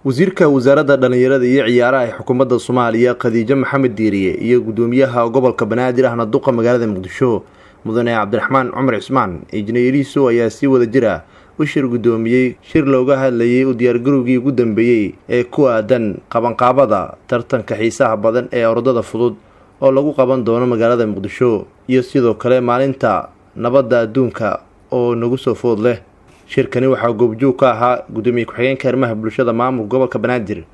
Wasiirka Wasaaradda Dhallinyarada iyo Ciyaaraha ee Xukuumadda Soomaaliya, Khadiijo Maxamed Diiriye, iyo Gudoomiyaha Gobolka Banaadir ahna Duqa magaalada Muqdisho, Mudane Cabdiraxmaan Cumar Cismaan Injineeriiso, ayaa si wada jir ah u shir gudoomiyey shir looga hadlayay u diyaargarowgii ugu dambeeyey ee ku aadan qabanqaabada tartanka xiisaha badan ee orodada fudud oo lagu qaban doono magaalada Muqdisho, iyo sidoo kale maalinta nabadda adduunka oo nagu soo food leh. Shirkani waxaa goobjoog ka ahaa gudoomiye ku-xigeenka arrimaha bulshada maamulka gobolka Banaadir,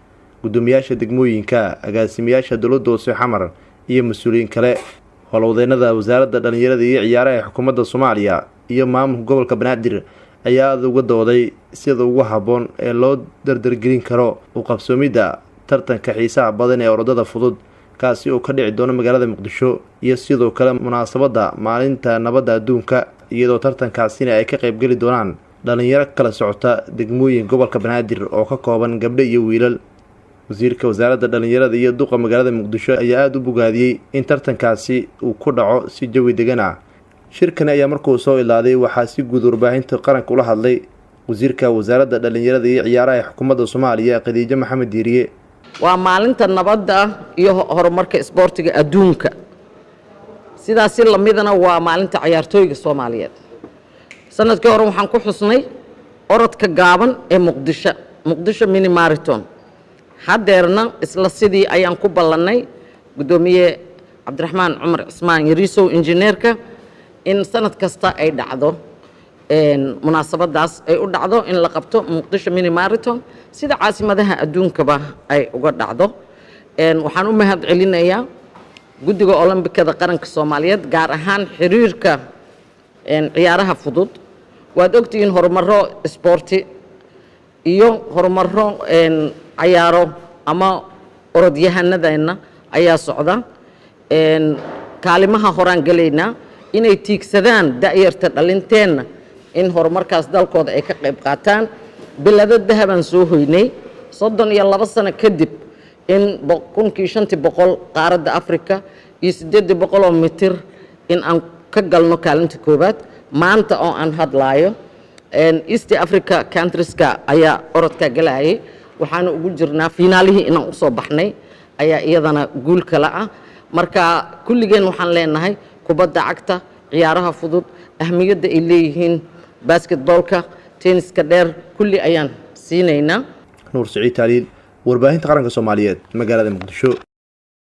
gudoomiyaasha degmooyinka, agaasimayaasha dowladda hoose Xamar iyo mas-uuliyiin kale. Howlwadeenada Wasaaradda Dhallinyarada iyo Ciyaaraha ee Xukuumadda Soomaaliya iyo maamulka gobolka Banaadir ayaa aada uga dooday sida ugu habboon ee loo dardargelin karo u qabsoomidda tartanka xiisaha badan ee orodada fudud, kaasi oo ka dhici doono magaalada Muqdisho, iyo sidoo kale munaasabadda maalinta nabadda adduunka, iyadoo tartankaasina ay ka qaybgeli doonaan dhalinyaro kala socota degmooyin gobolka Banaadir oo ka kooban gabdho iyo wiilal. Wasiirka Wasaaradda Dhallinyarada iyo Duqa magaalada Muqdisho ayaa aada u bogaadiyey in tartankaasi uu ku dhaco si jawi degan ah. Shirkani ayaa markuu soo ilaaday waxaa si guud warbaahinta qaranka ula hadlay wasiirka Wasaaradda Dhallinyarada iyo Ciyaaraha ee Xukuumadda Soomaaliya, Khadiijo Maxamed Diiriye. Waa maalinta nabadda iyo horumarka isboortiga adduunka. Sidaasi lamidana waa maalinta ciyaartooyga Soomaaliyeed. Sanadkii hore waxaan ku xusnay orodka gaaban ee Muqdisho, Muqdisho Mini Marathon. Haddeerna isla sidii ayaan ku ballannay Guddoomiye Cabdiraxmaan Cumar Cismaan Yariisow, injineerka, in sanad kasta ay dhacdo munaasabadaas, ay u dhacdo in la qabto Muqdisho Mini Marathon sida caasimadaha adduunkaba ay uga dhacdo. Waxaan u mahad celinayaa Guddiga Olombikada Qaranka Soomaaliyeed, gaar ahaan xiriirka ciyaaraha fudud. Waad ogtihiin, horumaro isboorti iyo horumaro cayaaro ama orodyahanadeenna ayaa socda. Kaalimaha horaan gelaynaa inay tiigsadaan da'yarta dhalinteenna in horumarkaas dalkooda ay ka qayb qaataan. Bilado dahabaan soo hoynay 32 sano kadib, in kunkii shantii boqol qaaradda Africa iyo 800 mitir in aan ka galno kaalinta koowaad. Maanta oo aan hadlaayo, East Africa countrieska ayaa orodka galayay, waxaana ugu jirnaa fiinaalihii inaan usoo baxnay, ayaa iyadana guul kale ah. Marka kulligeen waxaan leenahay kubadda cagta, ciyaaraha fudud, ahmiyadda ay leeyihiin, basketballka, tenniska dheer, kulli ayaan siinaynaa. Nuur Siciid Taaliil, Warbaahinta Qaranka Soomaaliyeed, magaalada Muqdisho.